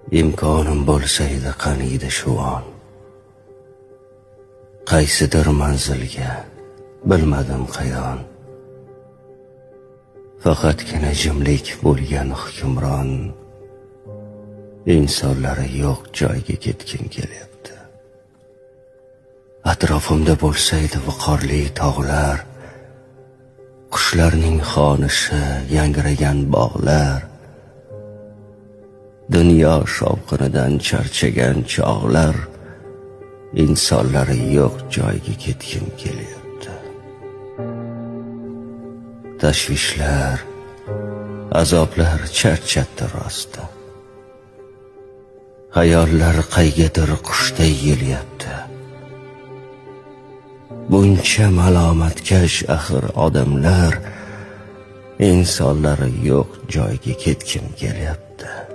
Imkonim bo'lsaydi qaniydi shu on. Qaysidir manzilga, bilmadim qayon. Faqatgina jimlik bo'lgan hukmron, insonlari yo'q joyga ketgim kelyapti. Atrofimda bo'lsaydi viqorli tog'lar, qushlarning xonishi, yangragan bog'lar, dunyo shovqinidan charchagan chog'lar, insonlari yo'q joyga ketgim kelyapti. Tashvishlar, azoblar charchatdi rosti. Xayollar qaygadir qushday yelyapti. Buncha malomatkash axir odamlar, insonlari yo'q joyga ketgim kelyapti.